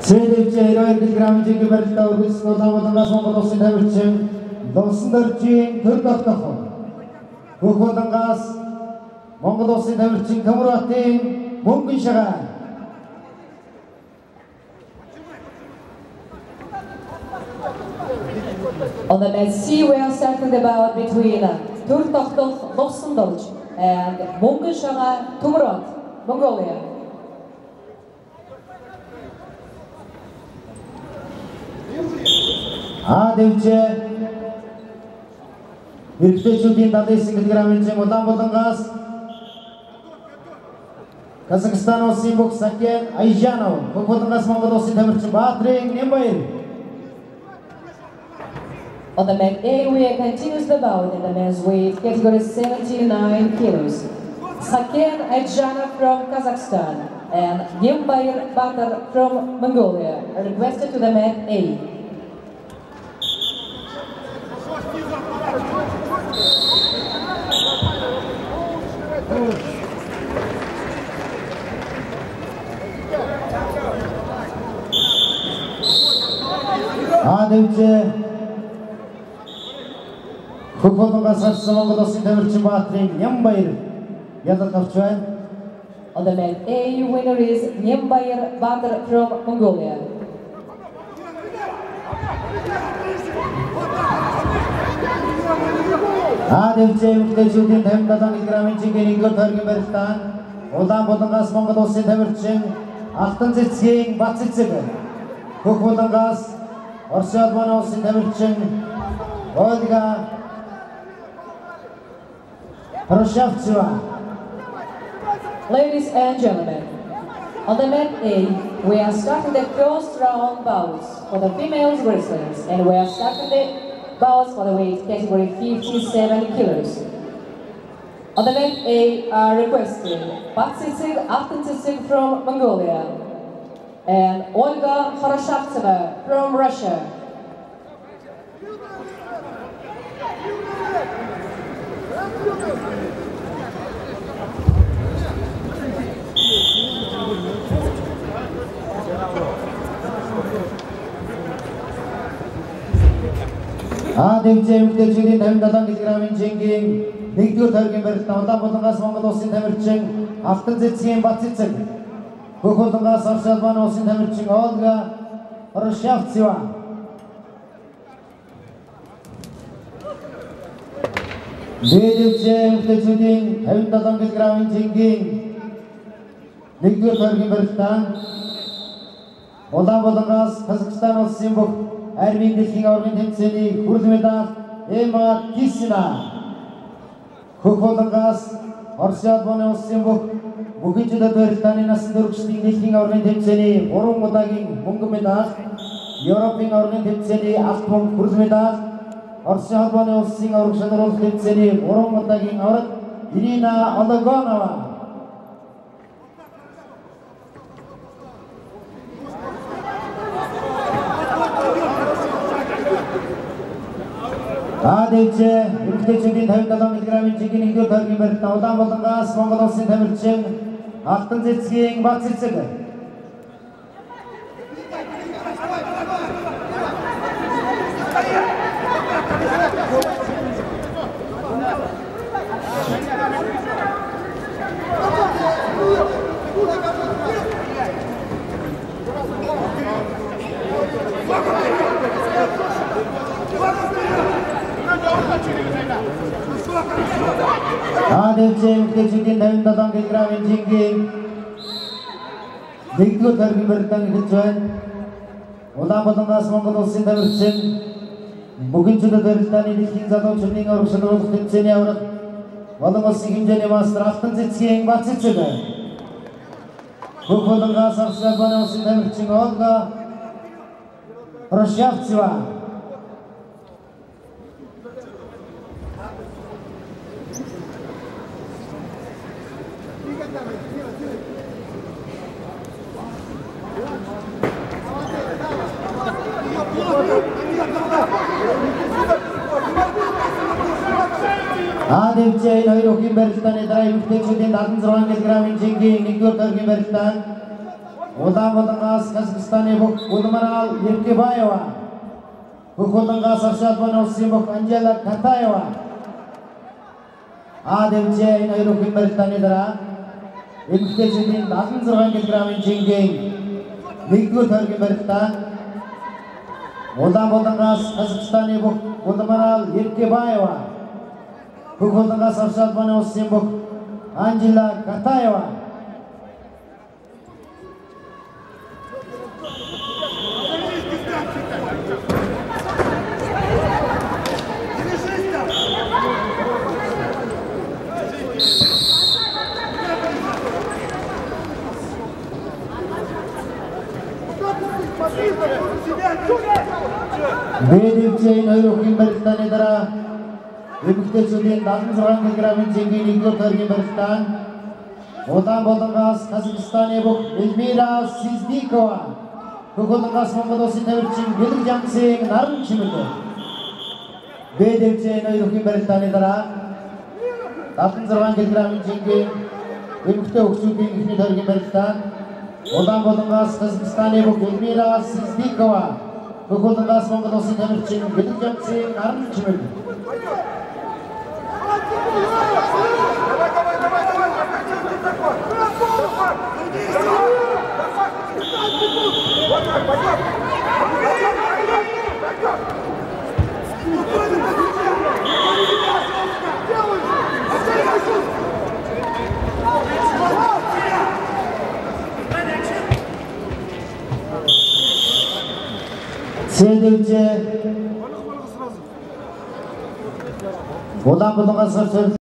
Цэдэвчээ 92 кг жингийн барилдаа өргөжсөн Улаанбаатараас Монгол улсын тамирчин Лувсандоржийн төр тогтох. Хөх булангаас Монгол улсын тамирчин Төмөрбатын Мөнгөн шагаа. On the mat C, we are starting the bout between Turtogtokh Luvsandorj and Mungunshaghaa Tumurbat, Mongolia. А дэвчээ эрэгтэйчүүдийн 79 кг жин Улаанбаатараас Казахстан улсын бүх Сакен Айжанов, хөх булангаас Монгол улсын тамирчин Баатрын Нямбаяр. On the mat A, we continues the bout in the men's weight category 79 kilos. Saken Aijanov from Kazakhstan and Nyambayar Baatar from Mongolia are requested to the mat A. А дэвчээ хөх булангаас гарсан Монгол улсын тамирчин Баатрын Нямбаяр ялалт авч байна. On the mat A, winner is Nyambayar Baatar from Mongolia. А дэвчээ эмэгтэйчүүдийн 57 кг жингийн нэгдүгээр тойргийн барилдаанд Улаанбаатараас Монгол улсын тамирчин Алтан цэцгийн Бат цэцэг, хөх булангаас Оросын холбооны улсын тамирчин Ольга Хорошавцева. Ladies and gentlemen, on the mat A, we are starting the first round bouts for the female wrestlers, and we are starting the bouts for the weight category 57 kilos. On the mat A are requested Battsetseg Altantsetseg from Mongolia and Olga Khoroshavtseva from Russia. А дэвчээ эмэгтэйчүүдийн 57 кг жингийн нэгдүгээр тойргийн барилдаа Улаанбаатараас Монгол улсын тамирчин Алтан цэцгийн Бат цэцэг, хөх булангаас Оросын холбооны улсын тамирчин Ольга Хорошавцева. Дэвчээ эмэгтэйчүүдийн 57 кг жингийн нэгдүгээр тойргийн барилдаанд Улаанбаатараас Казахстан улсын бүх армийн дэлхийн аваргын тэмцээний хүрэл медаль Эмма Кисина, хөх булангаас Оросын холбооны улсын бүх бүхэн жүдо барилдааны насан туршидын дэлхийн аваргын тэмцээний 3 удаагийн мөнгөн медаль, Европын аваргын тэмцээний алт мөнгө хүрэл медаль, Оросын холбооны улсын аварга шалгаруулах тэмцээний 3 удаагийн аварга Ирина Ологонова. А дэвчээ эмэгтэйчүүдийн 57 кг жингийн нэгдүгээр тойргийн барилдаа Улаанбаатараас Монгол улсын тамирчин Алтан цэцгийн Бат цэцэг, А дэвчээ эмэгтэйчүүдийн 57 кг жингийн нэгдүгээр тойргийн барилдаан эхэлж байна. Улаанбаатараас Монгол улсын тамирчин бүхэн жүдо барилдааны дэлхийн залуучуудын аварга шалгаруулах тэмцээний аварга олон улсын хэмжээний мастер Алтан цэцгийн Бат цэцэг, хөх булангаас Оросын холбооны улсын тамирчин Ольга Хорошавцева. А дэвчээ энэ хоёр өхийн барилдааны дараа эмэгтэйчүүдийн 76 кг жингийн нэгдүгээр тойргийн барилдаанд Улаанбаатараас Казахстаны бүх Гүлмарал Еркебаева. Хөх булангаас Орос улсын бүх Анжела Катаева. А дэвжээ энэ хоёр бүхэн барилдааны дараа эмэгтэйчүүдийн 76 кг-ын жингийн нэгдүгээр тойргийн барилдаа Улаанбаатараас Казахстаны бүх Гүлмарал Еркебаева. Хөх булангаас Орос улсын бүх Анжела Катаева. Б дэвжээ энэ хоёр бүхэн барилдааны дараа эмэгтэйчүүдийн 76 кг-ын жингийн нэгдүгээр тойргийн барилдаа Улаанбаатараас Казахстаны бүх Эльмира Сиздикова. Хөх булангаас Монгол улсын тамирчин Гэлэг Жамсын Наран Чимэг. Б дэвжээ энэ хоёр бүхэн барилдааны дараа 76 кг-ын жингийн эмэгтэй хүүхдүүдийн эхний тойргийн барилдаа Улаанбаатараас Казахстаны бүх Эльмира Сиздикова. Хөх булангаас Монгол улсын тамирчин Гэлэг Жамсын Наран Чимэг. С дэвжээ Улаанбаатараас